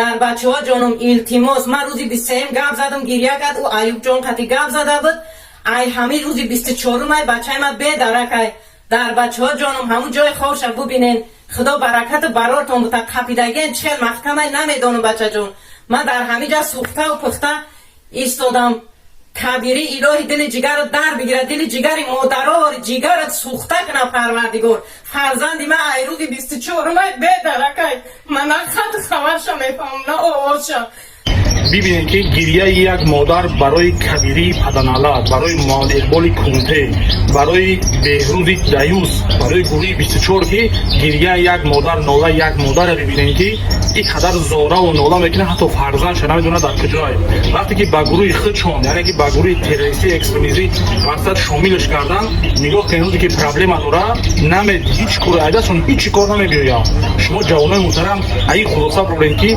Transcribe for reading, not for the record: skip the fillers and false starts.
Дар бачаҳо ҷонум, илтимос, ман рӯзи 23-м гап задам, гиря кард, ӯ Аюбҷон қати гап зада буд. Ай ҳамин рӯзи 24-ум ай бачаи ман бедаракай. Дар бачаҳо ҷонум, ҳамун ҷои хобша бубинен. Худо баракату барортон бута. Қапидаген чел маҳкамай, намедонам, бачаҷон. Ман дар ҳамин ҷа сӯхтаву пухта истодам. Кабирӣ, илоҳи, дили ҷигарат дар бигирад, дили ҷигари модарори ҷигарат сӯхта кунад Парвардигор. Фарзанди ман ай рӯзи 24-ум ай бедаракай. Ман на хату хабарша мефаҳмам, на овозша. Бибинед, ки гирияи як модар барои Кабирии паданалат, барои Иқболи Кунте, барои Беҳрӯзи Даюс, барои гурӯҳи 24, ки гирияи як модар, нолаи як модаре бибинед, ки ин қадар зораву нола мекунад, ҳатто фарзандша намедонад дар куҷое. Вақте ки ба гурӯҳи худшон, яъне ки ба гурӯҳи террористӣ, экстремизӣ мақсад шомилш кардан, нигоҳ кунед, рӯзе ки проблема дорад, наме ҳеҷ кор айдашон, ҳеҷ кор намебиёяд. Шумо, ҷавонои муҳтарам, аи хулоса бурем, ки